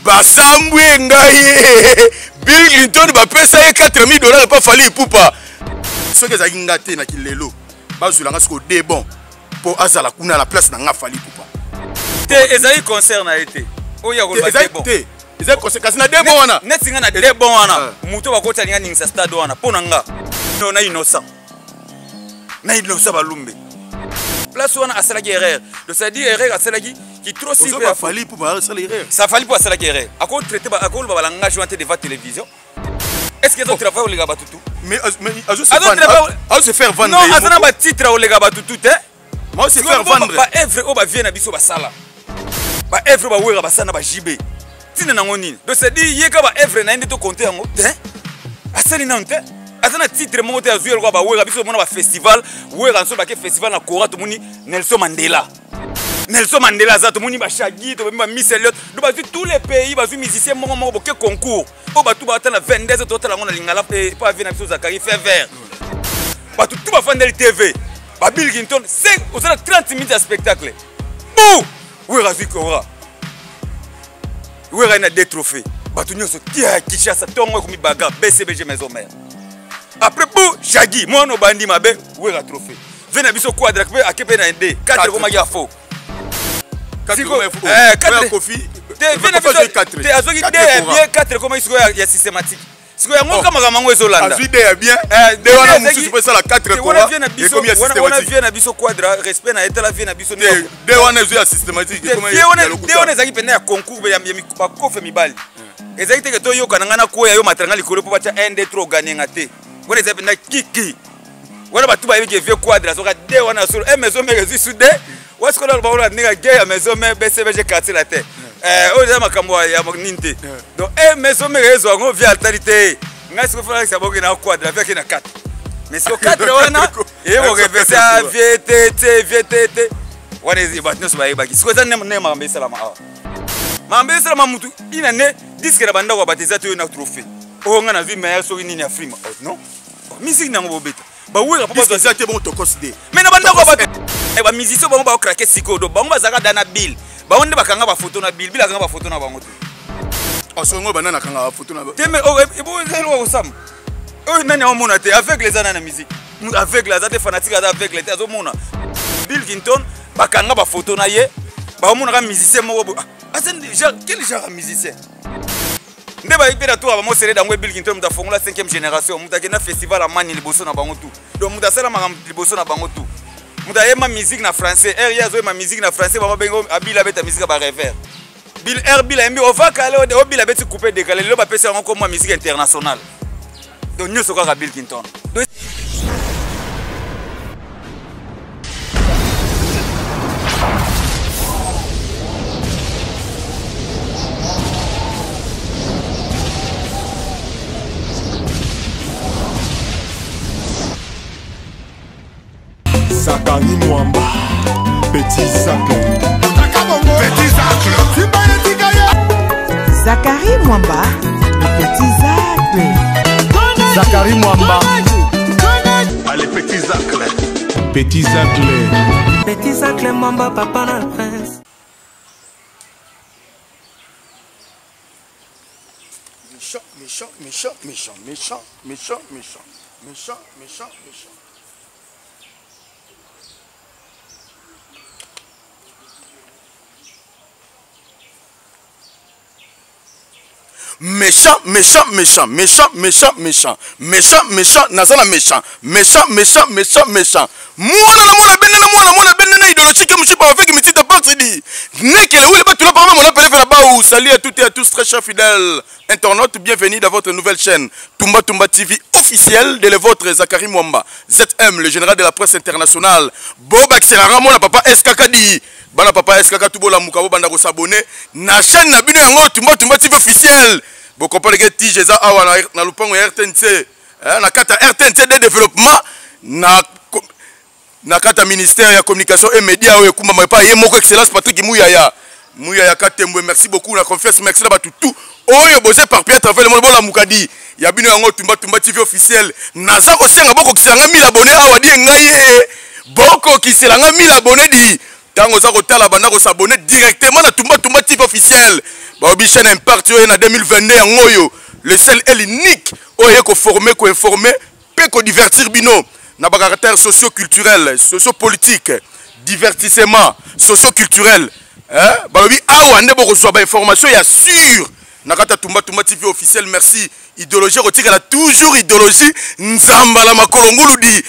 Basambwe ngai ye. Bill Clinton bapesa ye 4000 dollars epa Fally Ipupa. Soki ezalaki nga te na kilelo bazwela nga sikoyo de bon mpo azala kuna na place na nga Fally Ipupa. Te ezali concert na ye te. Oyo ya koloba de bon. Te ezali concert kasi na de bon wana. Neti nga na de bon wana. Ah. Moto bakoti alinga ningisa stade wana mpo na nga. No na innocent. Na innocent balumbe. Place wana asalaki erreur. Donc ça dit erreur asalaki qui trop si pe Fally pour asala erreur. Ça Fally pour asalaki erreur. Ako traiter ba ako loba langage wana te devant télévision. Est-ce que tu travail olega batutu? Mais mais azo se vendre. Azo se faire vendre. Non, azana ba titre olega batutu te. Moi se faire vendre. Ba œuvre oyo ba vie na biso basala. Ba œuvre ba wera basala na ba JB. Tina nango nini? Donc c'est dit yeka ba œuvre na ye nde to compter yango te. Asali nanu te. Aza na titre moko te azwi eloko ba wera biso mona ba festival, wera nso bake festival na Kora tomoni Nelson Mandela. Nelson Mandela aza tomoni ba Shaggy, tomoni ba Miss Elliot, donc bazwi tous les pays, bazwi musicien moko moko boke concours. Oyo bato batala 22 totala yango na lingala mpe pa vie na biso Zakari fait vert. Bato tout bafandeli TV. Ba Bill Clinton, 5 ozala 30 minutes ya spectacle. Bou! Wera azwi Kora. Wera na deux trophées. Bato nyonso tia Kinshasa tongo ekomi bagarre BCBG maison mère. Après bou Shaggy mwana obandi mabe Wera trophée. Ve na biso quadra pe ake pe na D 4 ekomaki ya faux. Te ve na biso te azwaki D ya bien 4 ekomaki sikoyo ya systématique. Sikoyo yango kaka makambo yango ezolanda. Azwi D ya bien. D wana mosusu mpe esala 4 kora ekomi ya systématique. Wana vie na biso quadra respect na etala vie na biso. D wana ezwi ya systématique. D wana ezalaki mpenza ya concours ya bakofe mibali. Ezalaki te ke toyokana ngai nakweya yo matanga likolo mpo batya 1 2 3 oganye nga te. Wana ezali mpenza kiki. Wana bato bayebi ke vieux quadra azoka D wana ya solo. Maison mère ezwi su D. Wasikola aloba oyo ndenge ge ya maison mère BCBG quartier latin. Oyo eza makambo ya nini te. Donc maison mère ezwa yango vie atali te. Ngai sikoyo fana lakisa bonge na quadra vie ake na 4. Mais sikoyo 4 wana eye korevese vie te te vie te te. Wana bato nyonso bayebaki. Sikoyo eza nde makambo esalama awa. Makambo esalama mutu ina ne disque na bandako ya bato eza te oyo na trophée. Oyo ngai nazwi meilleur soki nini ya frima. Non. Musique nango bobeta. Bawera po bazwa eza te bongo tokos de. Mais na bandako ya bato ba musiciens bango ba craquer sikoyo donc bango bazalaka dana bill. Bango nde bakanga ba photo na bill, bill akanga ba photo na bango te. Osongo banana akanga ba photo na te mais oh ebo ezali kosamba. Oyo nani amona te aveugle eza nani na musique. Aveugle aza te fanatique aza aveugle te azomona. Bill Clinton bakanga ba photo na ye, baomonaka musicien moko bo. Aza genre quel genre ya musicien? Nde bayebi mpe na tour ya bango sele dango Bill Clinton moto afongola 5e génération, moto akenda festival ya Mani liboso na bango tout. Donc moto asala makambo liboso na bango tout. Moto ayemba musique na français, R ye azoyemba musique na français, bango bengo Abila abeta musique ya ba rêveur. Bill R Bill ayembi ovaka ale ode Bill abeti coupé décalé lelo bapesi yango komwa musique internationale. Donc nyonso kaka Bill Clinton. Donc Zakari Mwamba, Petit Zacle. Petit Zacle. Zakari Mwamba, le Petit Zacle. Zakari Mwamba. Allez, Petit Zacle. Petit Zacle. Petit Zacle Mwamba, papa na prince. Méchant, méchant, méchant, méchant, méchant, méchant, méchant, méchant, méchant, méchant. Méchant, méchant, méchant, méchant, méchant, méchant, méchant, méchant, naza na méchant, méchant, méchant, méchant, méchant. Mwana na mwana bene na mwana mwana bene na idéologique mushipa avec mitita parti. Nekele wile batula pa mona pele fela baou. Salut à toutes et à tous très chers fidèles internautes, bienvenue dans votre nouvelle chaîne Tumba Tumba TV officielle de le vôtre Zakari Mwamba ZM, le général de la presse internationale. Boba Xerara mona papa SKKD. Bana papa SKK tubola mukabo banda ko s'abonner na chaîne na bino yango Tumba Tumba TV officielle. Bo comprendre que tige eza awa na lupango ya RTNC, hein, na kata RTNC de développement na kata ministère ya communication et médias oyo ekumbama epai ye moko excellence Patrick Muyaya. Muyaya Katembwe, merci beaucoup na confiance, merci na batu tout oyo boze éparpillé à travers le monde. Bola mukadi ya bino yango Tumba Tumba TV officielle. Naza kosenga bokokisela nga 1000 abonnés awa di ngai ye. Bokokisela nga 1000 abonnés di. Tango oza kotala banda ko s'abonner directement na Tumba Tumba TV officielle. Balobi chaîne Impact oyo na 2022 yango oyo le seul et l'unique oyo eye koforme, koinforme mpe kodivertir bino na bacaractère socio-culturel, socio-politique, divertissement, socio-culturel. Hein? Balobi awa nde bokozwa ba information ya sûr na kati ya Tumba Tumba TV officiel. Merci. Idéologie kotikala toujours idéologie nzamba la makolo ngulu di.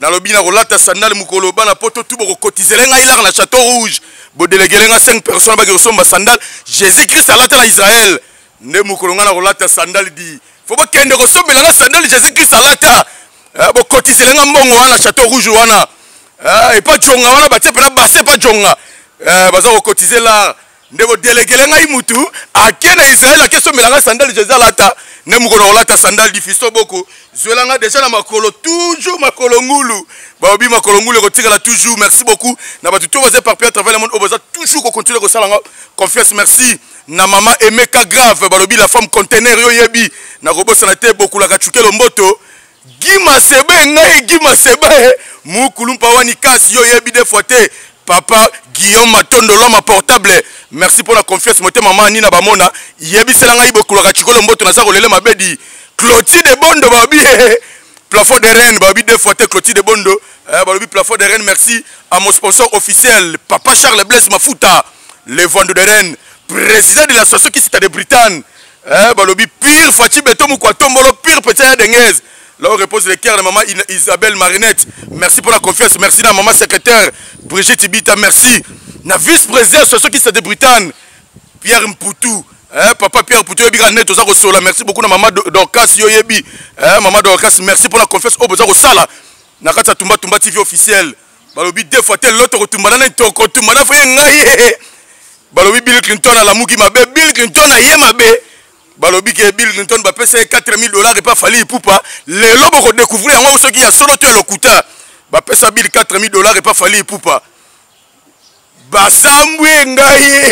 Nalobi na kolata sandale mokolo bana poto tu bokokotizele ngai lare na Château Rouge, bodelegele nga 5 personnes bake kosomba sandale. Jésus Christ alata na Israël nde mokolo ngai na kolata sandale di fo bokende kosombela nga sandale Jésus Christ alata. Bokotizele nga mbongo wana Château Rouge wana, epa jonga wana batie mpena base epa jonga, baza kokotize lare nde bodelegele ngai mutu ake na Israël ake sombela nga sandale Jésus alata nde mokolo kolata sandale di fisto boko zwela nga deja na makolo toujours makolo ngulu. Balobi makolo ngulu ekotikala toujours. Merci beaucoup na bato to baza éparpillé à travers le monde oyo baza toujours kocontinue kosala nga confiance. Merci na mama Emeka Grave, balobi la femme conteneur yo yebi na kobosana te bokulaka chukelo mboto Guy Masebe ngai Guy Masebe mukulu mpa wani kasi yo yebi des fois te papa Guillaume Matondo l'homme portable. Merci pour la confiance motema mama Nina bamona yebisela ngai bokulaka chikolo mboto naza kolele mabedi Clotilde Bondo babi plafond de reine babi deux fois te Clotilde Bondo balobi plafond de reine. Merci à mon sponsor officiel papa Charles Blaise Mafuta le vendo de reine président de l'association Kisita de Bretagne. Balobi pire Fatshi Beto mukwa tombolo pire petit ya dengez. Là où repose le cœur de maman Isabelle Marinette. Merci pour la confiance. Merci à maman secrétaire Brigitte Ibita. Merci. Na vice-président association Kisita de Bretagne Pierre Mputu. Papa Pierre Mputu yebi net oza kosola. Merci beaucoup na maman Dorcas yo yebi. Maman Dorcas merci pour la confiance oyo boza kosala na kati ya Tumba Tumba TV officiel. Balobi deux fois tel l'autre kotumba na toko tumba na foye ngai. Balobi Bill Clinton alamuki mabe, Bill Clinton aye mabe. Balobi ke Bill Clinton bapesa ye 4000 $ epa Fally Ipupa. Lelo boko découvrir yango soki ya solo to ya lokuta. Bapesa Bill 4000 $ epa Fally Ipupa. Basambwe ngai.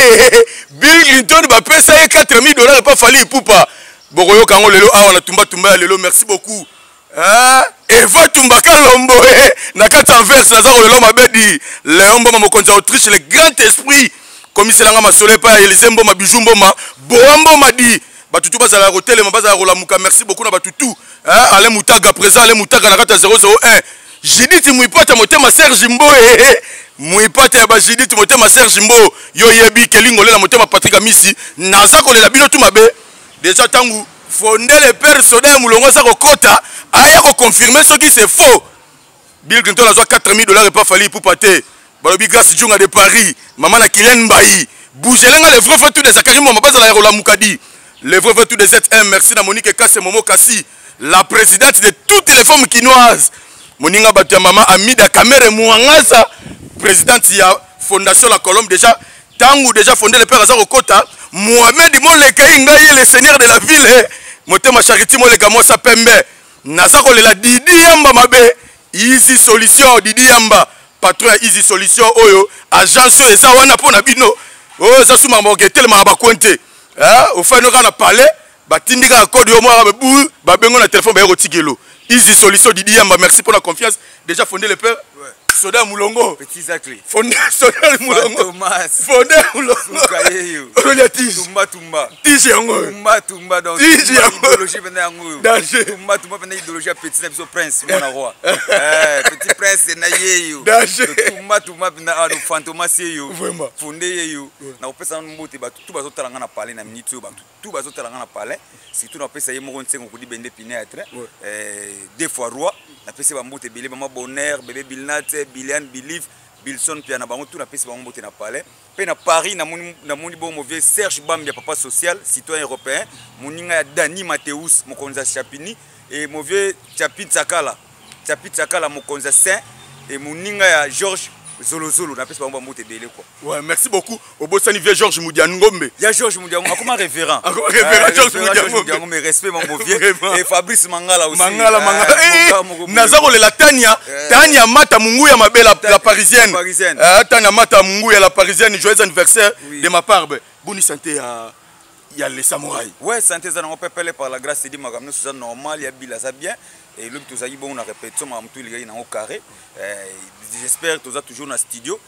Bill Clinton bapesa ye 4000 $ epa Fally Ipupa. Bokoyoka yango lelo awa na Tumba Tumba ya lelo. Merci beaucoup. Hein? Eva Tumba Kalombo, eh, na kati ya verse naza kolela mabedi. Léon Mboma mokonzi ya Autriche, le grand esprit. Komisela nga masolo epai ya Elysée Mboma, Bijou Mboma, Boa Mboma di. Batutu bazala kotelema, bazala kolamuka. Merci beaucoup na batutu. Hein? Alain Mutaga, présent Alain Mutaga na kati ya 001. Judith Muipata motema Serge Mbo, eh, eh. Muipata ya ba Judith motema Serge Mbo. Yo yebi Kelingo lela motema Patrick Amisi. Naza kolela bino tu mabe. Déjà tangu fondele père soda ya mulongo aza kokota aya ko confirmer soki c'est faux. Bill Clinton azwa 4000 $ epa Fally Ipupa te. Balobi Grace Djunga de Paris, maman na Kylian Mbayi. Bougelenga le vrai vrai tout des Zakari Mwamba bazala ya kolamuka di. Le vrai vrai tout des ZM, merci na Monique Kasse Momo Kassi, la présidente de toutes les femmes kinoises. Moninga bato ya maman Amida Kamere Mouangasa, présidente ya Fondation La Colombe déjà. Tangu déjà fondé le père aza kokota Mohamed Moleka ngai le seigneur de la ville, eh. Motema Charity Moleka mwasa pembe. Naza kolela Didi Yamba mabe. Easy Solution Didi Yamba patron ya Easy Solution oyo agence oyo eza wana pona bino. Oyo eza suma moke telema ba cointe. Hein, ofano kana palais batindi kaka code yo mwa bu ba bengo na téléphone ba yeko tikelo. Easy Solution Didi Yamba merci pour la confiance. Déjà fondé le père. Ouais. Soda Mulongo. Petit Zaclé. Fondé Soda Mulongo. Thomas. Fondé Mulongo. Sukayeyo. Ololia tige. Tumba tumba. Tige yango. Tumba tumba donc. Tige yango. Idéologie pena yango. Danger. Tumba tumba pena idéologie ya petit na biso prince mwana roi. Eh petit prince na yeyo. Danger. Tumba tumba pena ah no fantomas yeyo. Vraiment. Fondé yeyo. Na kopesa mbote bato tout bazo tala nga na palais na minute oyo bato tout bazo tala nga na palais. Surtout na kopesa ye moko nsengo kudi bende pineatre. Ouais. Deux fois roi. Na pesi ba mbote ebele, mama Bonheur, bébé Bilnat, Bilian Belief, Bilson Pia na bango tout na pesi bango mbote na palais. Pe na Paris na moni, na moni bon mauvais Serge Bambia papa social, citoyen européen, moninga ya Dani Mateus mokonzi ya Chapini et mauvais Chapi Tsakala. Chapi Tsakala mokonzi ya Saint et moninga ya Georges Zolozolo na pesi bango ba mbote ebele quoi. Ouais, merci beaucoup. Obosani vieux Georges Moudiangombe. Ya Georges Moudiangombe, akoma révérend. Akoma révérend Georges Révérend Georges Moudiangombe. Moudiangombe, respect mon vieux. Vraiment. Et Fabrice Mangala aussi. Mangala, Mangala. Eh, Mboka moko boye. Naza kolela Tania. Tania Mata Munguya mabe la parisienne. La parisienne. Tania Mata Munguya la parisienne, joyeux anniversaire Oui. de ma part. Ben, bonne santé à ya les samouraïs. Ouais, santé za nango pepele par la grâce de Dieu, makambo nyonso eza normal, ya bila za bien. Et lobi tozalaki bongo na répétition, makambo tout ligaki nango carré. J'espère toza toujours na studio.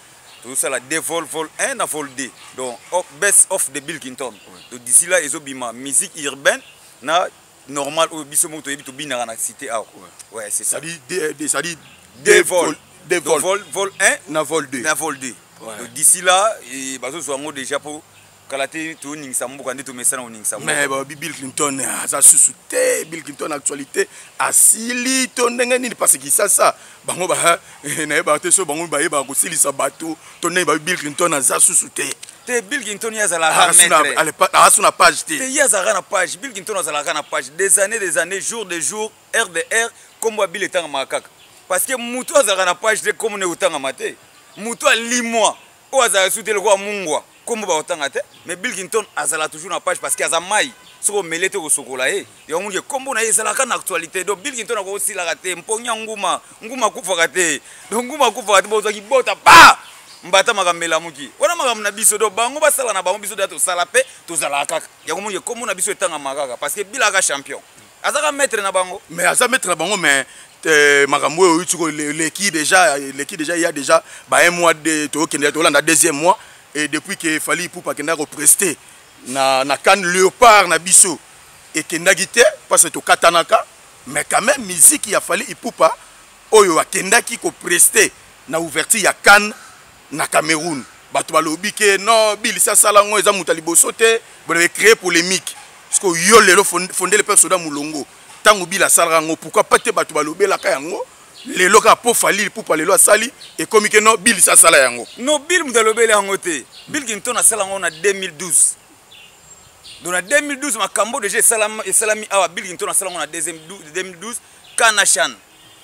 Tozosala deux vol, vol 1 na vol 2. Donc best of de Bill Clinton. Donc d'ici là ezobima musique urbaine na normal oyo biso moko toyebi tobinaka na cité awa. Ouais, c'est ça. C'est-à-dire deux vols. Deux Donc, vols. vol 1 na vol 2. Na vol 2. Donc d'ici là bazozwa yango déjà po kala te toningisa mboka nde tomesana koningisa mboka. Mais ba Bill Clinton aza susu te. Bill Clinton actualité asili to ndenge nini, parce que Kinshasa bango ba nayebaka te so bango bayebaka kosilisa bato to ndenge ba Bill Clinton aza susu te. Te, Bill Clinton ye azalaka maître. Aza na page te. Te, ye azalaka na page. Bill Clinton azalaka na page des années, des années, jour de jour, heure de heure. Kombo ya Bill etangamaka kaka parce que mutu azalaka na page te, kombo ne otangama te. Mutu alimwa oyo azalaka su te lokola mungwa, kombo baotanga te. Mais Bill Clinton azala toujours na page parce que aza mai, soki omele te kosokola ye. Yango monike kombo na ye ezalaka na actualité. Donc Bill Clinton akosilaka te. Mpongi ya nguma, nguma akufaka te. Donc nguma akufaka te, bozwaki bota pa mbata makambo elamuki wana, makambo na biso. Donc bango basala na bango, biso deya tosala mpe tozalaka kaka. Yango monike kombo na biso etangama kaka parce que Bill aka champion, azaka maître na bango. Mais aza maître na bango, mais makambo oyo euti leki déjà, leki déjà, il y a déjà ba un mois de tokende tolanda deuxième mois. Et depuis que Fally Ipupa akendaki koprester na CAN, Léopard na biso ekendaki te parce que tokatanaka. Mais quand même musique ya Fally Ipupa oyo akendaki koprester na ouverture ya CAN na Cameroun, bato balobi ke non, Bill si asala yango, eza moto ya liboso te, bona ecréer polémique. Parce que yo lelo fondele mpe soda molongo, ntango Bill asalaka yango, pourquoi pas te bato balobelaka yango? Lelo kaka mpo Fally Ipupa lelo asali, ekomi ke non, Bill si asala yango. Non, Bill moto alobeli yango te. Bill Clinton asala yango na 2012. Donc na 2012 makambo déjà esalami awa. Bill Clinton asala yango na 2012 kana chan.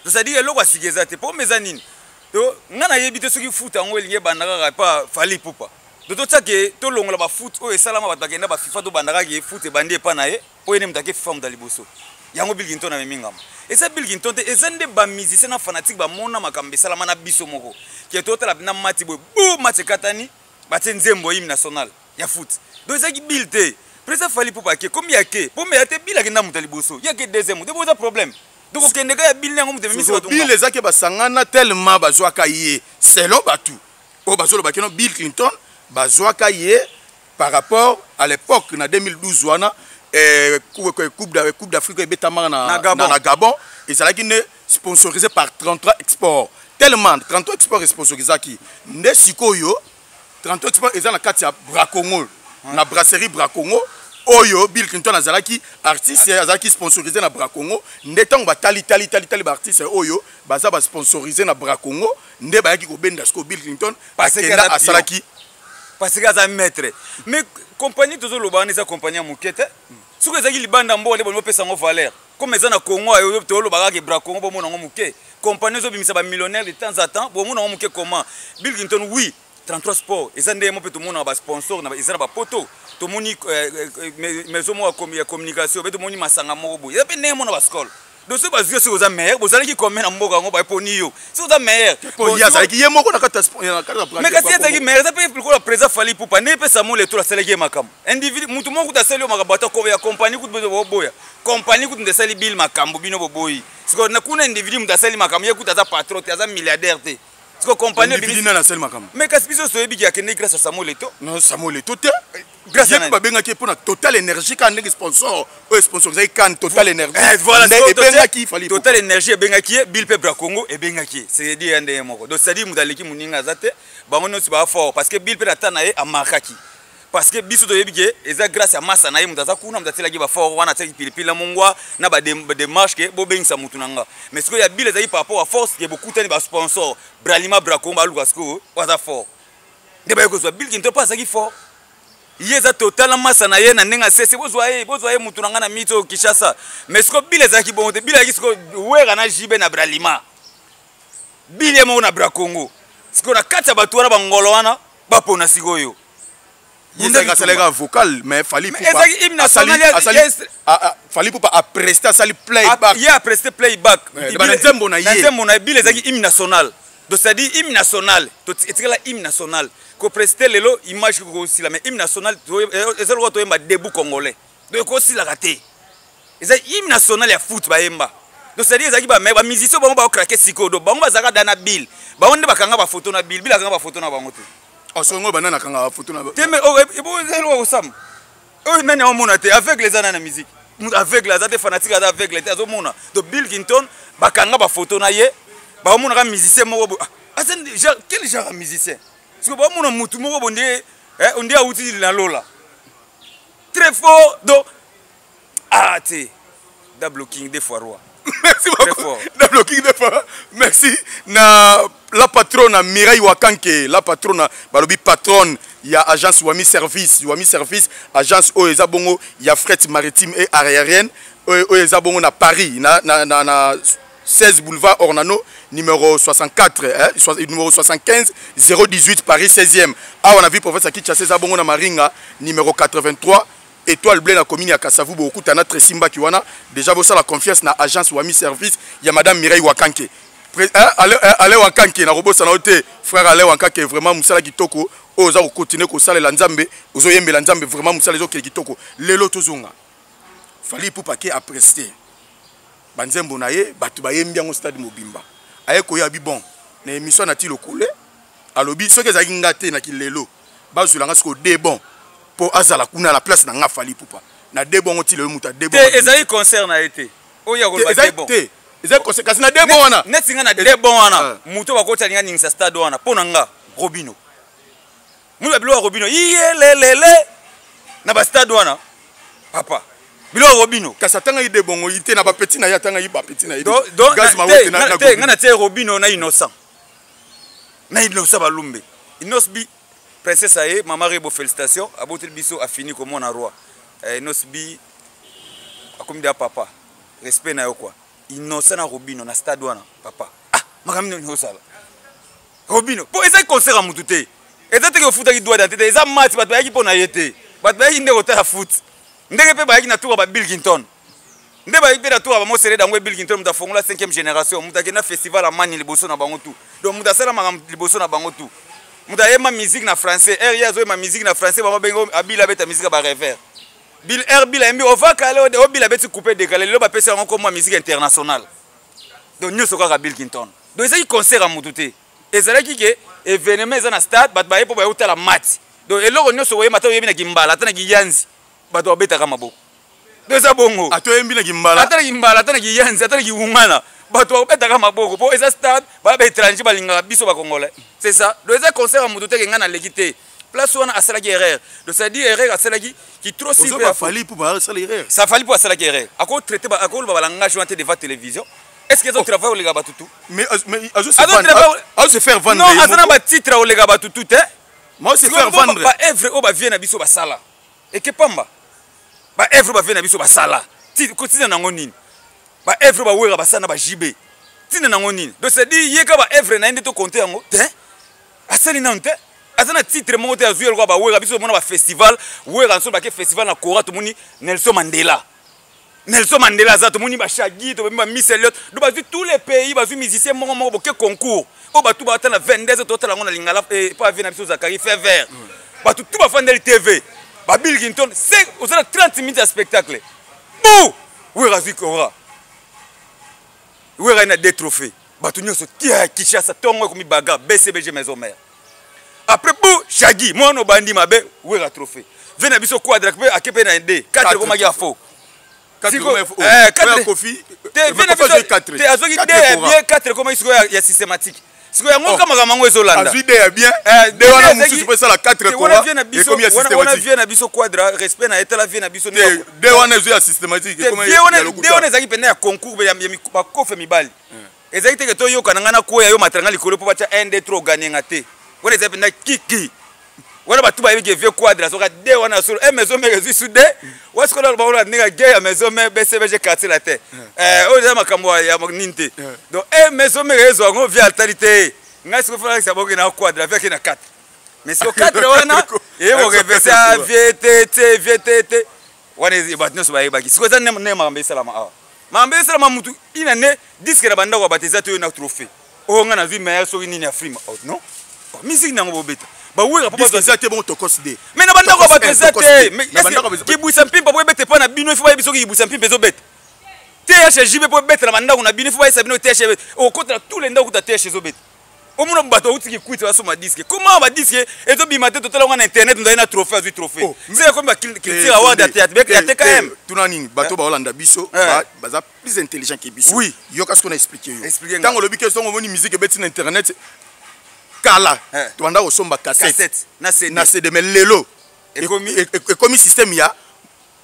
C'est-à-dire eloko ya sika eza te. Po eza nini? To nga nayebi te soki foot yango elingi ebanda kaka epa Fally Ipupa. Do totiake tolongola bafoot oyo esalama, bato bakenda baFIFA, tobanda kaka foot ebandi epa na ye, po ye nde moto ake FIFA, moto ya liboso. Yango Bill Clinton amemi ngambo. Eza Bill Clinton te, eza nde bamusicien na fanatique bamona makambo esalama na biso moko ke totala na mati boye bu match ekatani, batie nzembo hymne national ya foot. Donc ezalaki Bill te. Président Fally Ipupa ake komi ake po me ate Bill akenda moto ya liboso, ye ake deuxième te, bo eza problème. Donc okende ka ya Bill yango moto ememisi bato. Bill ezaki basangana tellement bazwaka ye selon bato oyo bazoloba kino Bill Clinton bazwaka ye par rapport à l'époque na 2012 wana, Coupe d'Afrique ebetamaka na Gabon. Na Gabon, ezalaki nde sponsorisé par 33 Export. Tellement 33 Export esponsorisaki nde sikoyo 33 Export eza na kati ya Bracongo, na brasserie Bracongo oyo Bill Clinton azalaki artiste, azalaki sponsorisé na Bracongo. Nde ntango batali tali tali tali baartiste oyo baza basponsorisé na Bracongo, nde bayaki kobenda sikoyo Bill Clinton. Parce que akenda aza asalaki. Parce que aza maître. Mais compagnie tozoloba wana eza compagnie ya moke te. Soki ezalaki libanda mboka nde bolingi opesa yango valeur. Comme eza na Congo ayo toloba kaka Bra Congo, bomona yango moke. Compagnie ezobimisa bamillionnaire de temps à temps, bomona yango moke comment? Bill Clinton, oui, 33 Sport eza ndenge mo mpe tomonaka basponsor eza na bapoto. Tomoni maison moko ya communication mpe tomoni masanga moko boye, eza mpe ndenge mona baskole. Donc soki bazwi yo, soki oza meilleur, bozalaki combien na mboka yango baponi yo? Soki oza meilleur, Po ye azalaki ye moko na kati ya na kati ya Mais kasi ye azalaki meilleur. Eza mpe lokola président Fally Ipupa, ndenge mpe Samuel Eto'o asalaki ye makambo. Individu mutu moko kutu asali yo makambo, ata ya compagnie kutu bozo boboya. Compagnie kutu nde esali Bill makambo, bino boboyi. Sikoyo na kuna individu mutu asali makambo, ye kutu aza patron te, aza milliardaire te. Sikoyo compagnie Individu nani asali makambo? Mais kasi biso toyebi akendeki grâce à Samuel Eto'o. Non, Samuel Eto'o te. Grâce Ye à mpe nani? Babengaki ye mpona Total Énergie kaka ndenge sponsor oyo sponsorisaki CAN, Total Énergie. Voilà, nde sikoyo ebengaki Fally Ipupa. Total Énergie ebengaki ye, Bill mpe Bra Congo ebengaki ye. C'est-à-dire ya ndenge moko. Donc c'est-à-dire moto aleki moninga aza te, bango nyonso baa fort parce que Bill mpe na ta na ye amarkaki. Parce que biso toyebi ke eza grâce ya masa na ye moto aza kuna, moto atielaki bafort wana, atiaki pilipili na mongwa na badémarche ke bobengisa motu na nga. Mais sikoyo ya Bill ezalaki par rapport à force ke bokutani basponsor Bralima, Bracongo, baluka sikoyo oyo aza fort nde baye kozwa Bill Clinton mpo azalaki fort. Ye eza total na masa na ye na ndenge asese, bozwa ye, bozwa ye mutu na ngai na miti oyo Kinshasa. Mais sikoyo Bill ezalaki bongo te. Bill ezalaki sikoyo Wera na Jibe na Bralima, Bill ye moko na Bracongo. Sikoyo na kati ya bato wana bangolo wana bapona sikoyo. Ye ezalaki asalaki vocal, mais Fally Mais ezalaki hymne national Fally Ipupa apreste, asali playback. Ye apreste playback. Na nzembo na ye. Na nzembo na ye. Bill ezalaki hymne national. Donc c'est-à-dire hymne national etikala hymne national. Kopreste lelo image kokosila, mais hymne national eza lokola toyemba Debout Congolais. Donc ekosilaka te, eza hymne national ya foot bayemba. Donc c'est-à-dire ezalaki ba ba musiciens bango ba craquer sikoyo. Donc bango bazalaka da na Bill. Bango nde bakanga ba photo na Bill. Bill akanga ba photo na bango te. Oh, songo banana akanga ba photo na te mais oh, ebo ezali kosama. Oyo nani aomona te aveugle eza nani na musique. Mutu aveugle aza te fanatique aza aveugle te azomona. Donc Bill Clinton bakanga ba photo na ye. Baomonaka musicien moko bo. Ah, aza genre quel genre ya musicien? Sikoyo baomona mutu moko bo nde eh, nde awuti na lola. Très fort donc ah te Double King deux fois roi. Merci beaucoup. Double King deux fois. Merci na la patronne Mireille Wakanke, la patronne balobi patronne ya agence Wami Service, Wami Service agence oyo eza bongo ya fret maritime et aérienne oyo eza bongo na Paris na na na, na 16 boulevard Ornano numéro 64 hein, numéro 75 018 Paris 16e. Awa na ville province ya Kinshasa eza bongo na Maringa numéro 83 Etoile Bleue na commune ya Kasavubu okuta na Tracy Mbaki wana déjà bosala confiance na agence Wami Service ya madame Mireille Wakanke. Alain Wakanke na kobosana yo te frère Alain Wakanke vraiment musala kitoko oyo oza kocontinue kosalela Nzambe ozoyembela Nzambe vraiment musala ezokende kitoko lelo tozonga Fally Ipupa ke apreste banzembo na ye bato bayembi yango stade mobimba aye koya bi bon na émission na ti lokole alobi soki ezalaki nga te na kilelo bazwela nga sikoyo de bon mpo azala kuna na place na nga Fally Ipupa na de bongo ti lelo moto ade te ezali concert na ye te oyo akoloba de bon te ezali concert kasi na de bon wana neti nga na de bon wana ah. moto bakoti alinga ningisa stade wana mpo na nga Robino mwi ba biloko ya Robino iyelelele na ba stade wana papa biloko ya Robino kasi atangaki de bongo ye te na bapeti na ye atangaki bapeti na ye te nga na tie Robino na Innocent na Innocent Balumbe Innos bi princesse aye mama Rebo félicitations aboteli biso afini komona roi eh, Innos bi akomi da papa respect na yo quoi Innocent na Robino na stade wana papa ah makambo nini osala Robino po eza concert ya mutu te eza teke ofutaki droit d'entrée te eza match bato bayaki mpo na ye te bato bayaki nde kotala foot ndenge mpe bayaki na tour ya ba Bill Clinton nde bayaki mpe na tour ya bamosele dango Bill Clinton moto afongola 5e génération moto akenda festival ya mani liboso na bango tout donc moto asala makambo liboso na bango tout moto ayemba musique na français heure ye azoyemba musique na français bango bengi abila abeta musique ya barêveur Bill Air Bill ayembi ovakale obila abeti coupe décalé lelo bapesi yango nkombo ya musique internationale donc nyonso kaka Bill Clinton donc ezalaki concert ya motu te ezalaki ke événement eza na stade bato baye mpo baye kotala match donc eloko nyonso oyemba ata oyembi na kimbala ata na kiyanzi bato babetaka maboko donc eza bongo ata oyembi na kimbala ata na kimbala ata na kiyanzi ata na kiwungana bato bakobetaka maboko mpo eza stade baya baétranger balingaka biso bacongolais c'est ça donc eza concert ya motu te ke ngai naleki te place wana asalaki erreur donc c'est à dire erreur asalaki ki trop simple Fally mpo asala erreur ça Fally mpo asalaki erreur ako traiter akoloba balangage wana te devant télévision est-ce que ezo travail oleka bato tout mais mais azo se vendre azo se faire vendre non aza na ba titre oleka bato tout te mais azo se faire vendre ba œuvre oyo ba vie na biso basala eke pamba ba œuvre ba vie na biso basala tina nango nini ba œuvre ba wera basala na ba JB tina nango nini donc c'est dit ye ka ba œuvre na ye nde to compter yango te asali nanu te aza na titre moko te azwi eloko ba wera biso tomona ba festival wera nso bake festival na kora tomoni Nelson Mandela Nelson Mandela aza tomoni ba Shaggy tomoni ba Miss Elliot donc bazwi tous les pays bazwi musicien moko moko boke concours oyo bato batala 22 totala yango na lingala epa eh, avie na biso Zakari fait vert bato tout bafandeli TV ba Bill Clinton oza na 30 minutes ya spectacle bu wera azwi kora wera na deux trophées bato nyonso tia Kinshasa tongo ekomi baga BCBG maison mère après bu Shaggy mwana obandi mabe wera trophée ve na biso quadra mpe ake mpe na d 4 ekomaki ya faux azwaki d ya bien 4 ekomaki sikoyo ya systématique sikoyo yango kaka makambo yango ezolanda wana vie na biso quadra respect na etala vie na biso de wana ezwi ya systématique de wana ezalaki mpenza ya concours ya bakofe mibali ezalaki teke toyokana ngai nakwea yo matala ngai likolo mpo batya 1 2 3 oganye nga te wana ezali mpenza kiki wana bato bayebi ke vieux quadra azoka de wana ya solo e maison mère ezwi su de wasikola aloba wana ndenge ge ya maison mère bcbg quartier latin oyo eza makambo ya nini te donc e maison mère ezwa yango vie atali te ngai sikoyo falakisa boke na quadra vie ake na 4 mais siko 4 wana eye korevese vie te te vie te te wana bato nyonso bayebaki sikoyo eza nde makambo esalama awa makambo esalama mutu ina ne diske na bandako ya bato eza te oyo na trophée oyo ngai nazwi meilleur soki nini ya frima oh, non oh, musique nango bobeta bawera po eza te bongo tokos de mais na bandako ya bato eza te kibwisa mpimpa boyebete mpo na bino ifo bayebi soki kibwisa mpimpa ezobeta te. TH ya JB mpo ebetela bandako na bino, ifo bayesa bino TH okotela tous les ndako kuta TH ezobeta. Omona bato bauti Kikwiti basomba disque. Comment ba disque ezobima te? Totala ngo na internet, nzali na trophée, azwi trophée. Oh, se ekomi ba culture award ya théâtre ya TKM. Tuna nini, bato baolanda biso baza plus intelligent ke biso. Yoka ce qu'on a expliqué yo. Expliqué nga. Ntango olobi ke songo omoni musique ebeti na internet, kala tobanda kosomba cassette cassette na CD. Na CD. Mais lelo ekomi système ya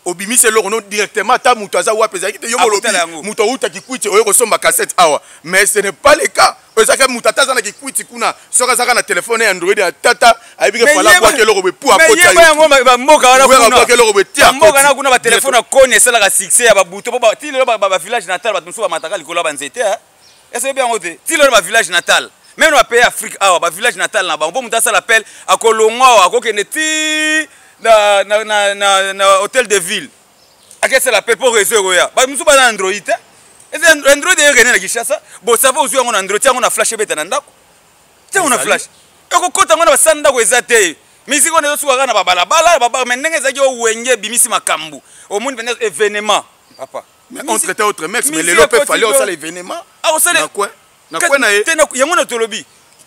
obimisi eloko no directement, ata moto aza wapi. Ezalaki te yo molobi Akotala yango. Moto awuta Kikwiti oye kosomba cassette awa, mais ce n'est pas le cas. Ezalaki moto ata aza na Kikwiti kuna, soki azaka na telefone ya Android ya tata, ayebi ke fala abwaki eloko boye pu Mais akota. yeba yango, bamboka wana Wera kuna. abwaki eloko boye ti Bamboka akoti. wana kuna, batelefone ya koni esalaka succès ya babuto po ti lelo bavillage natal, bato mosusu bamataka likolo ya banzete. Ese oyebi yango te? Ti lelo bavillage natal, même na bapays Afrique awa, bavillage natal na bango, mpo moto asala appel, akolongwa awa, akokende ti na hôtel de ville, akesala appel mpo réseau ekoya. Bato mosusu baza na Android te. Eza Android eyekende na Kinshasa bo sava, ozwi yango na Android, tia yango na flash, ebeta na ndako, tia yango na Ezali. flash, ekokota yango na basala ndako. Eza te misiki wana ezosuka kaka na babalabala babara. Mais ndenge ezalaki, owenge ebimisi makambo, omoni mpenza événement, papa. Mais on traitait autre mex, mais Musique lelo mpe ekoti fali osala événement Akosala na coin na ye. Te, yango na tolobi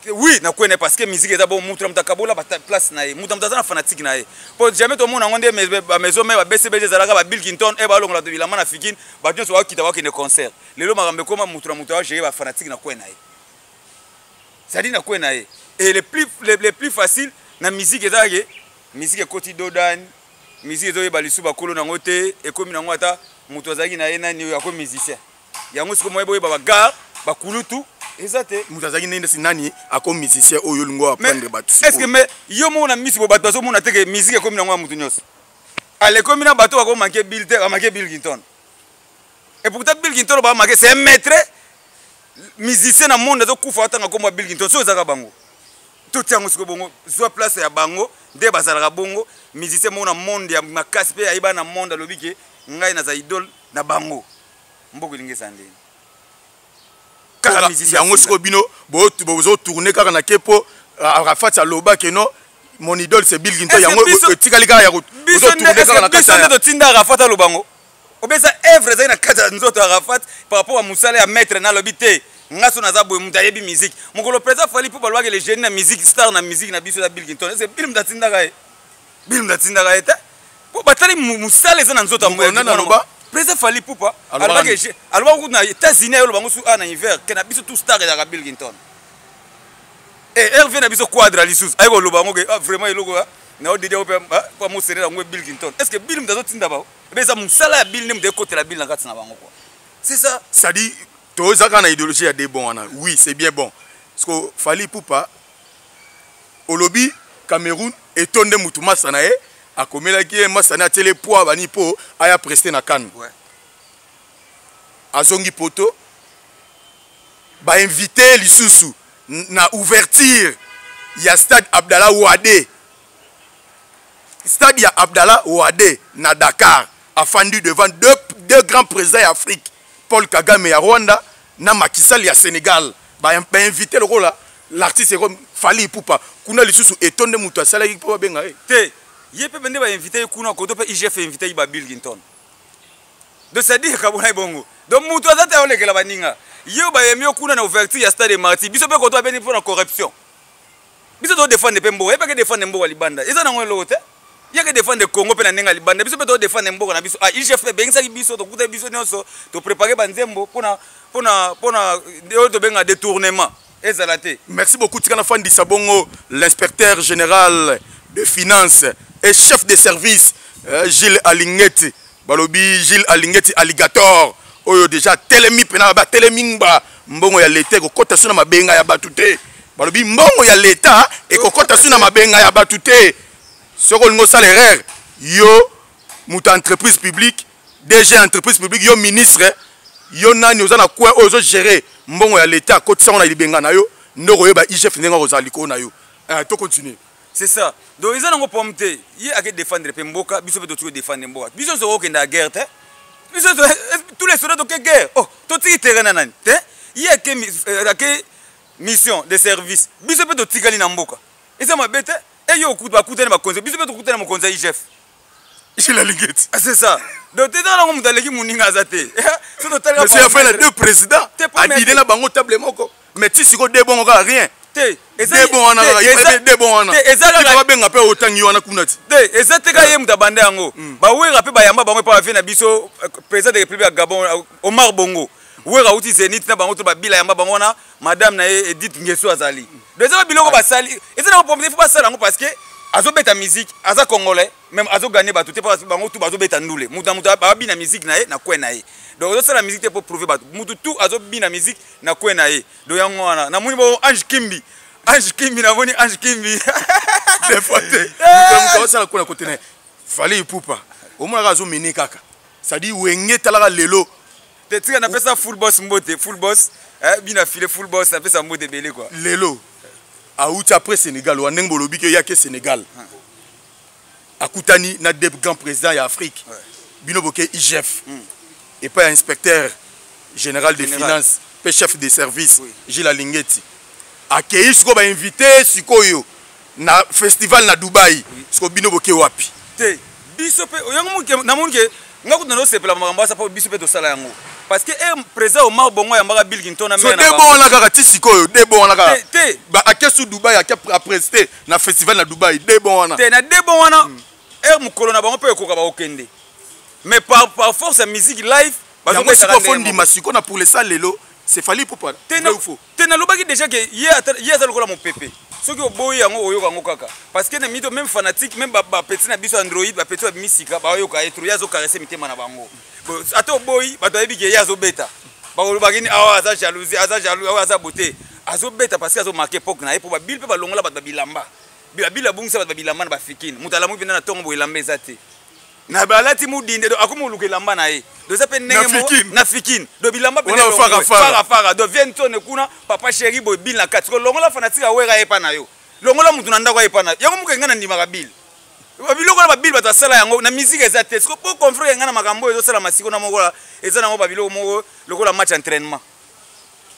oui, na coin na ye, parce que musique eza bon, mutu na mutu akabola place na ye, mutu na mutu aza na fanatique na ye. Po jamais tomona yango nde bamaison mare, babcbg ezalaka, babill Clinton e balongola bato bilamba na fikine, bato nyonso bakokita, bakokende concert. Lelo makambo ekoma, mutu na mutu agere bafanatique na coin na ye, c'est-à-dire na coin na ye. Et le plus facile na musique ezalaki, musique ekoti dodane, musique ezoyeba lisu bakolo nango te, ekomi nango ata moto azalaki na ye nani oyo akomi musicien. Yango sikoyo moye boyeba bagare bakulutu eza te. Moto azalaki ndenge nesi nani ako musicien oyo olingo apprendre bato? Est ce que, mais yo moko na misi bo, bato bazomona te ke musique ekomi nango ya moto nyonso? Ale, ekomi na bato bakomanke Bill te, bamanke Bill Clinton. Et pourtant Bill Clinton bamanke, c'est un maître musicien na monde. Azokufa, atanga kombo ya Bill Clinton. So ezalaka bango, totia yango sikoyo bongo, zwa place ya bango nde bazalaka bongo. Musicien moko na monde ya makasi mpe ayeba na monde, alobi ke ngai naza idole na bango. Mboka elingi eza ndeni kaka musicien Yango asila. Sikoyo bino bozotourne kaka na ke mpo Arafat aloba ke non, mon idole c'est Bill Clinton. Est-ce Yango etikali kaka ya biso nde bozotourne kaka na kati biso nde totinda Arafat aloba ngo, obeza œuvre ezali na kati ya nzoto ya Arafat par rapport ya mosala ya maître. Nalobi te nga so naza boye, moto ayebi musique mokolo président Fali mpo balobaki le génie na musique, star na musique na biso eza Bill Clinton. Ese Bill moto atindaka ye? Bill moto atindaka ye te, po batali mosala eza na nzoto ya Mokolo nani aloba? Président Fali Pupa. Alobaka Alobaki nini? Alobaka kutu na États-Unis, ayoloba ngo su a na hiver ke na biso tout star ezalaka Bill Clinton. E herve na biso quadra lisusu aye koloba yango ke ah, vraiment eloko na odidi yango mpe po amosenela yango Bill Clinton. Est ce que Bill moto azotinda bango? Ebe eza mosala ya Bill nde moto ekotela Bill na kati na bango quoi, c'est ça. C'est-à-dire toza kaka na idéologie ya de bon wana. Oui, c'est bien bon, parce que Fali Pupa olobi Cameroun etonde mutu masa na ye akomelaki ye, masa na ye atieli poids bani mpo aya preste na kane. Azongi poto, bainvite lisusu na ouverture ya stade Abdallah Wade, stade ya Abdallah Wade na Dakar. Afandi devant deux grands présidents ya Afrique, Paul Kagame ya Rwanda na Macky Sall ya Sénégal. Bainvite lokola l'artiste comme Fali Ipupa kuna lisusu, etonde moto asalaki mpo babenga ye. Te, ye mpe nde bainvite ye kuna koto mpe IGF invite ye ba Bill Clinton. Donc c'est à dire kabona ye bongo. Donc moto aza te aolekela baninga. Ye oyo bayemi yo kuna na ouverture ya stade Martyr, biso mpe koto abeni mpo na corruption. Biso todefendre mpe mboka, ye mpe akedefendre mboka libanda, eza nango eloko te. Ye akedefendre Congo mpe na ndenge ya libanda, biso mpe todefendre mboka na biso. Ah, IGF mpe ebengisaki biso, tokutaki biso nyonso, toprépare banzembo mpona oyo tobenga détournement ezala te. Merci beaucoup. Tika nafandisa bongo l'inspecteur général de finance et chef de service, Gilles Alingeti. Balobi Gilles Alingeti alligator oyo déjà telemi mpena batelemi ngba. Mbongo ya leta ekokɔta so na mabenga ya bato te. Balobi mbongo ya leta ekokɔta so na mabenga ya bato te. Soki olingi osala erreur, yo moto entreprise publique, DG entreprise publique, yo ministre, yo nani oza na coin oyo ozogere mbongo ya leta, akotisa ngo na libenga na yo nde okoyeba IGF ndenge akozala likolo na yo. To continue. C'est ça. Donc eza nango problème te. Ye ake défendre mpe mboka, biso mpe totiki kodéfendre mboka. Biso nyonso okokende ya guerre te. Biso tous les soldats toke guerre, oh, totiki terrain na nani te. Ye ake mission de service, biso mpe totikali na mboka, eza mabe te. E yo bakutani bakonzi, biso mpe tokutani mokonzi ya IGF. Jules Alingeti. Ah, c'est ça. Donc te tala moto aleki moninga aza te. Soki totali Mais c'est affaire deux présidents. Adide na bango table moko. Mais ti siko deux bongo kaka rien. Te. Eza bon wana kaka, il faut deux bon wana. Te eza kaka babenga pe otangi wana kuna ti. Te eza te kaka ye moto abanda yango. Ba wera pe bayamba bango pa ba na biso euh, président de République ya Gabon euh, Omar Bongo. Wera uti Zenith na bango to babila yamba bango wana madame na ye Edith Ngeso azali. Donc eza biloko basali, eza na pompe faut basala yango parce que azobeta musique, aza congolais. Meme azo gagner bato te parce bango tout bazo beta ndule. Mutu na mutu abina musique na ye na coin na ye. Donc ozo sala musique te pour prouver bato. Mutu tout azo bina musique na coin na ye. Donc yango wana na moni bo Ange Kimbi. Ange Kimbi na moni Ange Kimbi. Des fois te. Mutu mutu azo sala kuna côté na ye. Fally Ipupa. Omonaka azo mener kaka. C'est-à-dire wenge talaka lelo. Te tika na pesa full boss mbote, full boss. Eh bina filet full boss na pesa mbote belé quoi. Lelo. Auti après Sénégal, wa ndenge bolobi ke yake Sénégal. Akutani na deux grands présidents ya Afrique. Ouais. Bino boke IGF. Et pas inspecteur général des finances, pe chef de service, oui. Gilles Alingeti. Akei siko ba invité sikoyo na festival na Dubaï. Oui. Siko bino boke wapi? Te biso pe yango moke na moni ke nga kutu nazosepela makambo asa mpo biso mpe tosala yango parce que eh, président Omar Bongo ayambaka Bill Clinton na so de bon wana kaka ti sikoyo de bon wana kaka te ba ake su Dubaï ake aprester na festival na Dubaï de bon wana te na de bon wana heure mokolo na bango mpe ekoka bakokende mais par, par force ya musique live yango sikoyo fo ndima sikoyo na pour le sale lelo c'est Fally Ipupa te na te nalobaki déjà ke ye aza lokola mopepe soki oboyi yango oyoka yango kaka parce que na mito même fanatique même bapeti na biso android bapeti babimi sika bayoka ye trop ye azokarese mitema na bango ata oboyi bato bayebi ke ye azobeta bakolobaki ni awa aza jalousie aza jaloux awa aza beauté azobeta parce que azomarke époque na ye mpo babile mpe balongola bato babilamba babile abungisa bato babilamba na bafikine moto alamuki mpenza na ntongo boye elamba eza te na balati mudinde donc akomi koluka elamba na ye donc eza mpe ndenge moko na fikine donc bilamba mpe fara donc vie ntone kuna papa chéri boye bile na kati longola fanatique awera ye epa na yo longola motu na ndako aye epa na yo yango moke ngai nandimaka bile biloko na babile bato asala yango na musique eza te siko po confrere ngai na makambo oyo ezosalama siko na moko eza nango babiloko moko lokola match entraînement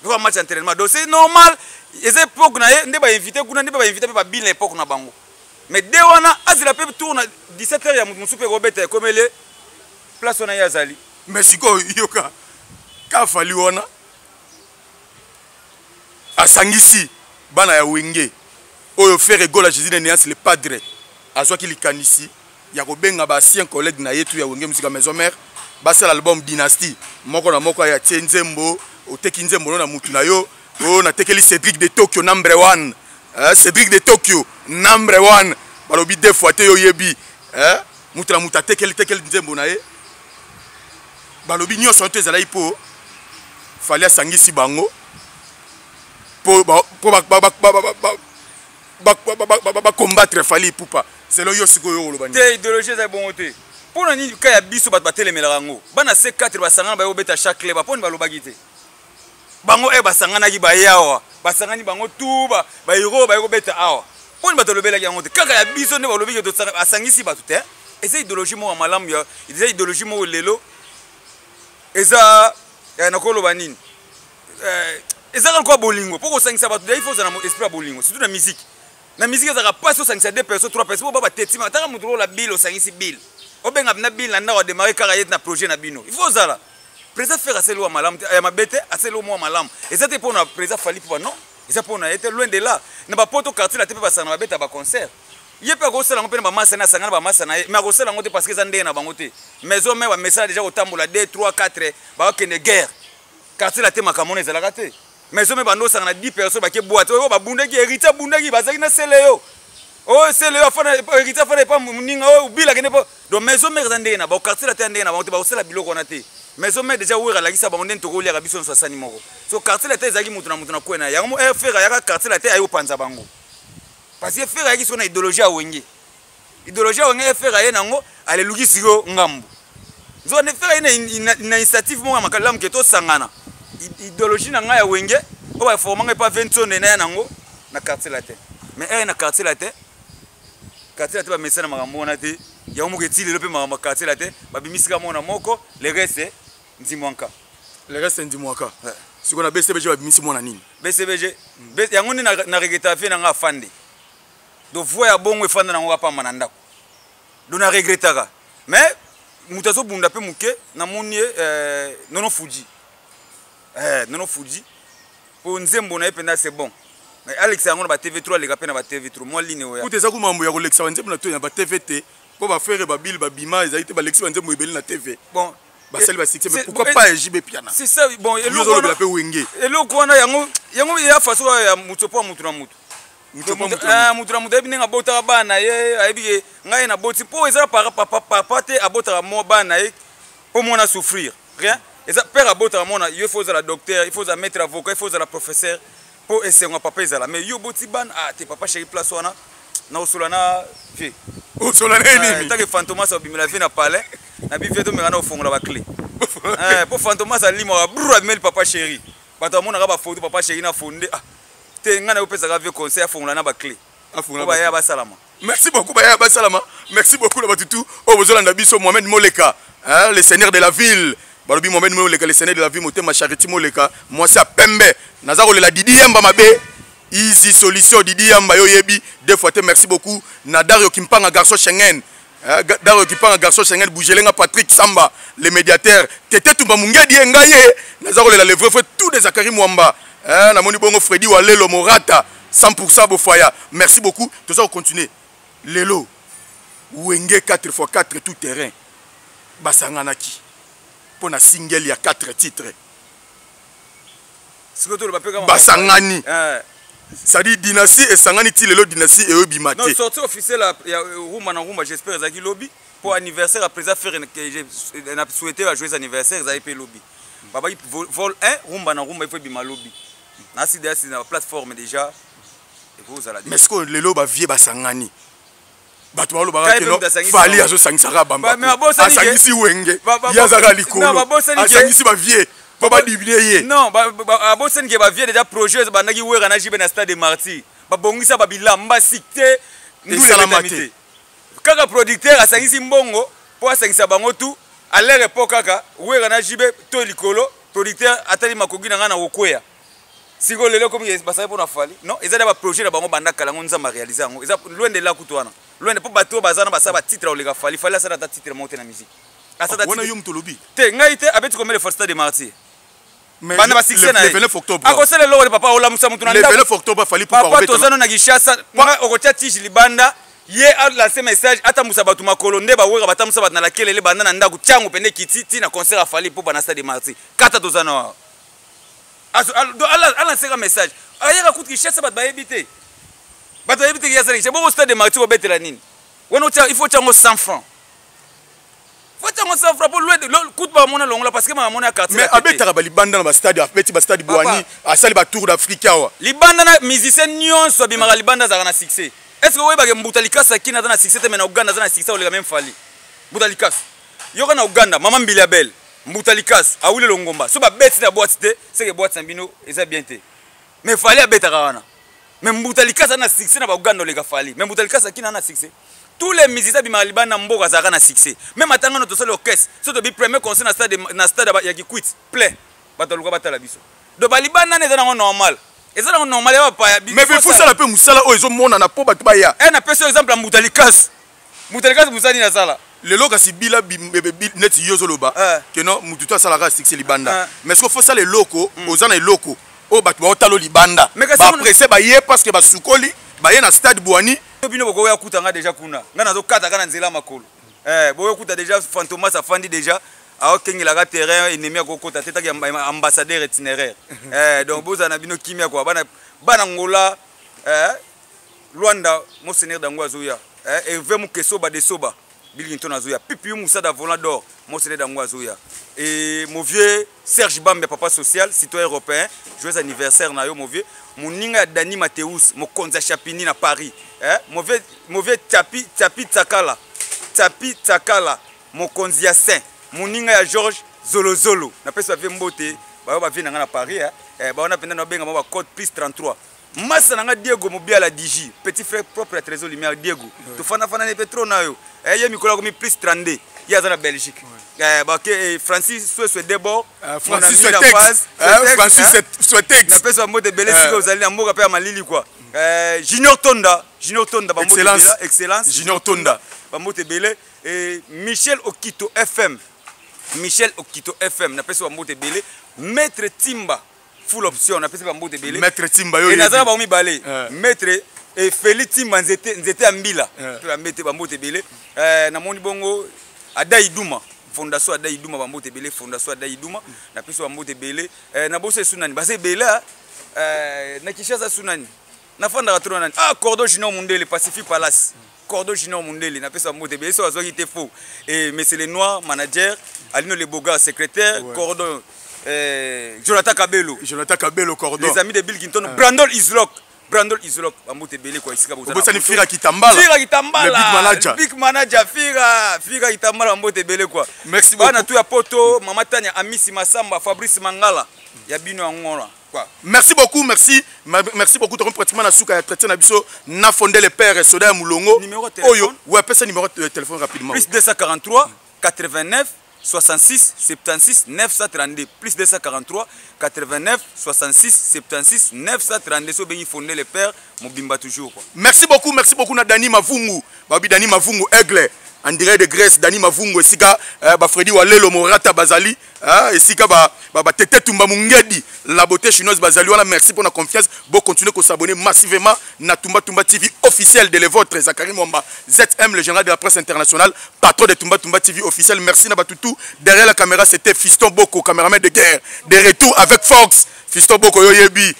lokola match entraînement donc c'est normal eza époque na ye nde bainvite kuna nde mpe bainvite mpe babile na époque na bango mais de wana azela mpe tour na 17 heures ya moto mosusu mpe ekobeta ekomeli place wana ye azali. Mais sikoyo yoka ka Fally wana asangisi bana ya Wenge oyo Ferre Gola Jésus de Nuance le padre azwaki likanisi ya kobenga ba ancien collègue na ye tu ya Wenge Musica Maison Mère basala album Dynastie moko na moko ya tie nzembo oteki nzembo na mutu na yo oyo natekeli Cédric de Tokyo number 1 eh, Cédric de Tokyo number 1 balobi deux fois te yo yebi eh, mutu na mutu atekeli tekeli nzembo na ye balobi nyonso to ezalaki po Fally asangisi bango po ba combattre Fally Ipupa selon yo sikoyo oloba nini? Te idéologie eza bongo te. Mpo na nini ka ya biso bato batelemelaka yango? Bana C4 basangana baye kobeta chaque club, mpo nini balobaki te? Bango e basanganaki baye awa, basangani bango tout ba ba hero baye kobeta awa. Mpo nini bato balobelaki yango te? Kaka ya biso nde balobi ke asangisi bato te. Eza idéologie moko ya malamu ya eza idéologie moko lelo eza eh, nakoloba nini? Eh, eza kaka lokola bolingo mpo kosangisa bato il faut ozala na esprit ya bolingo surtout na musique. Na musique ezalaka mpasi osangisa deux personnes trois personnes po ba batetima ataka moto lokola bill osangisi bill obenga na bill na ndako ademare kaka ye na projet na bino il faut ozala président Ferre asali wa malamu te ya mabe te asali mwa malamu eza te mpo na président Fally Ipupa non eza mpo na ye te loin de là na bapoto quartier la te mpe basangana babeta baconcert ye mpe akosala yango mpe na bamasa na asangana bamasa na ye mais akosala yango te parce que eza ndenge na bango te maison mare bamesana déjà kotambola 2 3 4 bakokende guerre quartier la te makambo wana ezalaka te maison mare bando osangana 10 personnes bake boîte oyo babundaki héritier abundaki bazalaki na sele yo oyo sele yo afana héritier afana epa moninga oyo obila kende po donc maison mare eza ndenge na bango quartier la te ya ndenge na bango te bakosala biloko wana te maison mare déjà wera alakisa bango ndenge tokoliaka biso nyonso asani moko so quartier la te ezalaki moto na moto na kwena yango mo Ferre ayaka quartier la te aye kopanza bango parce que Ferre ayaki sikoyo na idéologie ya Wenge idéologie ya Wenge Ferre aye nango aleluki sikoyo ngambo nzoka nde Ferre aye na initiative moko ya makalamu ke tosangana idéologie na ngai ya Wenge oyo baforma ngai pa Vensone na ya nango na quartier latin mais aye na quartier latin quartier latin bamesana makambo wana te yango moko eti lelo mpe makambo ya quartier latin babimisika mona moko le reste ndimwanka le reste ndimwaka sikoyo na BCBG babimisi mwana nini BCBG yango nde na regreta vie na nga afande donc voix ya bongo efanda nango kapamba na ndako donc na regretaka. Mais moto azobunda mpe moke, namoni ye Nono Fuji, Nono Fuji, mpo nzembo na ye mpenza c'est bon. Mais alekisa yango na ba TV3, aleka mpe na ba TV3 mwa line oya. Kuta eza kumambo ya kolekisa banzembo na to na ba TV te, mpo bafrère babile babima, ezali te balekisi banzembo ebele na TV. Bon, basali ba succès, mais pourquoi pas JB Mpiana? C'est ça. Bon, eloko wana mpe Wenge. Eloko wana yango ya façon ya moto mpo ya moto na moto. Moto na moto ayebi ndenge abotaka bana ye, ayebi ke ngai naboti mpo eza papa te abotaka mwa bana ye mpo mwana souffrir rien. Eza père abotaka mwana yo, il faut ozala docteur, il faut ozala maître avocat, il faut ozala professeur mpo esengo ya papa ezala. Mais yo oboti bana, ah te, papa chéri, place wana na osola na vie. Osola na nini? Tant que Fantomas abimela vie na palais na bi vie, tomeka na ofongola baclé mpo Fantomas alimaka brr, abimeli papa chéri. Bato bamonaka bafoto papa chéri na fonde. Ah te, ngai na yopesaka vie conseil, afongola na baclé po baya basalama. Merci beaucoup, baya basalama. Merci beaucoup na bato tu oyo bozolanda biso. Mohamed Moleka, hein, le seigneur de la ville. Balobi Mohamed Moleka, le seigneur de la ville, motema Charité Moleka, mwasi ya pembe. Naza kolela Didi Yamba mabe, easy solution. Didi Yamba, yo yebi deux fois te. Merci beaucoup na Dario Kimpanga, garçon Schengen. Hein, Dario Kimpanga, garçon Schengen, Bougelenga Patrick Samba, le médiateur. Tete Tumba Mungedi ye ngai ye. Naza kolela le vrai frère tout de Zakari Mwamba. Hein, namoni bongo Freddy Walelo Morata 100% Bofaya. Merci beaucoup. Toza continuer. Lelo Wenge 4x4 tout terrain basanganaki mpo na single ya 4 titres. Basangani, c'est-à-dire dynastie esangani ti lelo, dynastie eyobima te. Sortie officielle ya Rumba na Rumba, j'espère ezalaki lobi mpo anniversaire ya président Ferre, na souhaité ya joyeux anniversaire, ezalaki mpe lobi. Babaki vol 1 Rumba na Rumba, il faut ebima lobi nasi deasi na plateforme déjà, ekozala. Mais sikoyo lelo bavieux basangani, bato balobaka ke non, Fally azosangisaka bamba, asangisi Wenge, ye azalaka likolo, asangisi bavieux mpo badibine ye. Non, abosani ke bavieux déjà projet bandaki Wera na JB na Stade de Martyr, babongisa babilamba sik te. Esalama te. Kaka producteur asangisi mbongo mpo asangisa bango tu à leur époque, kaka Wera na JB to likolo, producteur atali makoki na ngai na kokweya. Sikoyo lelo ekomi basali mpo na Fally? Non, eza da baprojet na bango banda kala yango, Nzambe aréalise yango. Eza loin de là kutu wana, loin mpo bato oyo baza na basala batitre koleka Fally. Fally asala ata titre moko te na musique. Wana yo moto olobi. Te, ngai te. Abeti combien de fois Stade de Martyr banda basuccès na ye? Akosala eloko te, papa. Olamusa motu na ndakopapa. Toza no na Kinshasa, okotia tige libanda, ye alance message, atambusa bato makolo nde baweka, batambusa bato na lakelele banda na ndako tiango pende kiti ti na concert. Afali mpo bana Stade de Martyr kata toza na awa, alanceka message, ayaka kutu Kinshasa, bato bayebi te, bato bayebi te ye asala Kinshasa. Bongo Stade de Martyr obetela nini wana? Il faut tiango 100 francs, faut tiango 100 francs po kutu bamona longola, parce que bamona ya quartier. Mais abetaka balibanda na bastade, abeti bastade Bwani, asali batour d'Afrique awa. Libanda na musicien nyonso abimaka libanda azalaka na succès. Est ce que oyebake Mbuta Likasi akini aza na succès te, mais na Uganda aza na succès oleka même Fally? Mbuta Likasi yoka na Uganda, mama Mbili Abel, Mbuta Likasi awuli Longomba, so babeti na boîte te, seke boîte na bino eza bien te. Mais Fally abetaka wana, mais Mbuta Likasi aza na succès na bauganda oleka Fally. Mais Mbuta Likasi akini aza na succès. Tous les musiciens abimaka libanda mboka azalaka na succès. Même atanga no tosali orchestre, so tobi premier concert na stade ya Kikwit, plein, bato baluka batala biso. Donc balibanda nde eza nango normal, eza nango normal ya bapaya. Mais bifusala mpe mosala oyo ezomonana mpo bato baya. E napesi exemple ya Mbuta Likasi. Mbuta Likasi, mosala nini asala? Lelo kasi bila neti yo ozoloba ke non, mutu to asalaka succès libanda, mais soki ofosala eloko, oza na eloko oyo bato baotala libanda, bapresse baye parce que basukoli baye na stade Bwani. Bino bokoya kuta nga déjà kuna, nga nazokata kaka na nzela ya makolo. Boyokuta déjà Fantomas afandi déjà, aokengelaka terrain, ennemi akokota te, taki ambassadeur itinéraire. Donc bozala na bino kimia kwa bana, bana Ngola, Lwanda, monseigneur dango azoya, Hervé Mukesoba de Soba Bilington azoya, Pipi Musada volant d'or, monseigneur dango azoya, et mon vieux Serge Bambe, papa social, citoyen européen, joyeux anniversaire na yo mon vieux. Moninga ya Dani Mateus, mokonzi ya Chapini na Paris, mon vieux Chapi Chapi Tsakala, Chapi Tsakala, mokonzi ya Saint, moninga ya Georges Zolozolo, napesi bavieux mbote bayo, bavieux na nga na Paris, bawana mpenza nabenga bango bacode +33. Masa na nga Diego Mobiala Digi, petit frère propre ya Trésor Lumière. Diego, tofandafanda ne mpe trop na yo. Ye mikolo akomi +32, ye aza na Belgique. Bake Francis Sweswe Debord. Francis Francis Swetex. Napesi bambote ebele sika ozali na mboka mpe ya malili kua. Junior Tonda, Junior Tonda. Bambote, excellence. Junior Tonda. Bambote ebele. E Michel Okito FM, Michel Okito FM, napesi bambote ebele. Maître Timba full option, napesi bambote ebele. Maître Timba yo. E naza na bango mibale. Maître e Feli Timba, nzete nzete ya mbila. Mpe bambete bambote ebele. Namoni bongo Ada Iduma, fondation Ada Iduma, bambote ebele. Fondation Ada Iduma, napesi bambote ebele. Nabosa esu nani, baza ebele. Na Kinshasa su nani nafandaka tro nani, ah, Cordon Junior Mundele, Pacific Palace, Cordon Junior Mundele, napesa bambote ebele. So azwaki te faux. Et Monsieur le Noir manager, Alino Leboga secrétaire, ouais. Cordon Jonathan Kabelo. Jonathan Kabelo Cordon. Les amis de Bill Clinton, Brandol Islok, Brandol Islok, bambote ebele kwa esika. Obosani Fira Kitambala. Fira Kitambala. Le big manager. Big manager Fira, Fira Kitambala, bambote ebele quoi. Merci beaucoup. Bana tu ya poto, Mama Tanya, Amisi Masamba, Fabrice Mangala, ya bino ya ngona quoi. Merci beaucoup, merci. Merci beaucoup. Tokomi pratiquement na suka ya entretien na biso na Fondé le père Soda ya Mulongo. Numéro de téléphone. Oyo, ouais, pesa numéro de téléphone rapidement. Plus 243 89 66 76 932, plus 243 89 66 76 932. So bengi Fondé le père mobimba toujours quoi. Merci beaucoup, merci beaucoup na Dani Mavungu. Babi Dani Mavungu Aigle en direct de Grèce, Dani Mavungu esika ba Freddy Walelo Morata Bazali, hein, esika ba ba, ba Tete Tumba Mungedi, la beauté chinoise Bazali wana. Merci pour la confiance. Bon, continuez à s'abonner massivement na Tumba Tumba TV officiel de les vôtres, Zachary Mwamba ZM, le général de la presse internationale, patron de Tumba Tumba TV officiel. Merci na Batutu. Derrière la caméra, c'était Fiston Boko, caméraman de guerre, de retour avec Fox. Fiston Boko yoyebi.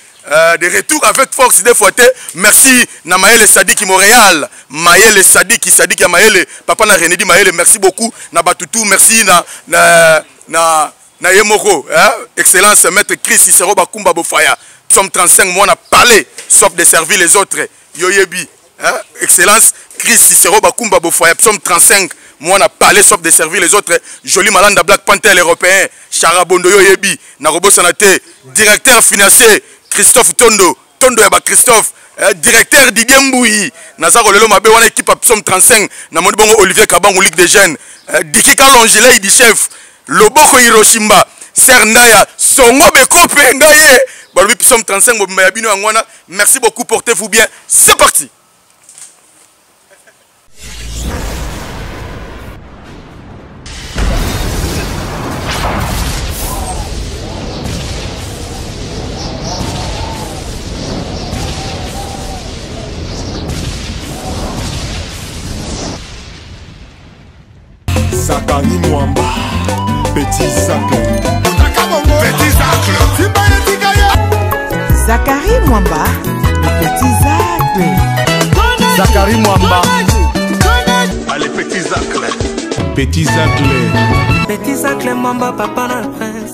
De retour avec force des fois. Merci na Maël Sadiki Montréal, Maël Sadiki, Sadiki ya Maël, papa na René di Maël, merci beaucoup na Batutu, merci na na na na Yemoko, hein? Excellence maître Chris Cicero Bakumba Bofaya, psaume 35, moi on a parlé, sauf de servir les autres, yoyebi, hein? Excellence Chris Cicero Bakumba Bofaya, psaume 35, moi on a parlé, sauf de servir les autres. Joli Malanda Black Panther l'européen, Charabondo yoyebi, na Robo Sanate, directeur financier Christophe Tondo, Tondo ya ba Christophe, directeur Didier Mbouyi, naza kolelo mabe wana équipe ya psaume 35, na moni bongo Olivier Kabangu Ligue des Jeunes, Diki Kalonji Lady Chef, Loboko Hiroshima, Ser Ndaya, Songo Bekope Ndaye, balobi psaume 35 mobimba ya bino yango wana. Merci beaucoup, portez-vous bien. C'est parti. Zakari Mwamba, Petit Zacle. Petit Zacle. Zakari Mwamba, Petit Zacle. Zakari Mwamba. Allez, Petit Zacle. Petit Zacle. Petit Zacle Mwamba, papa na prince.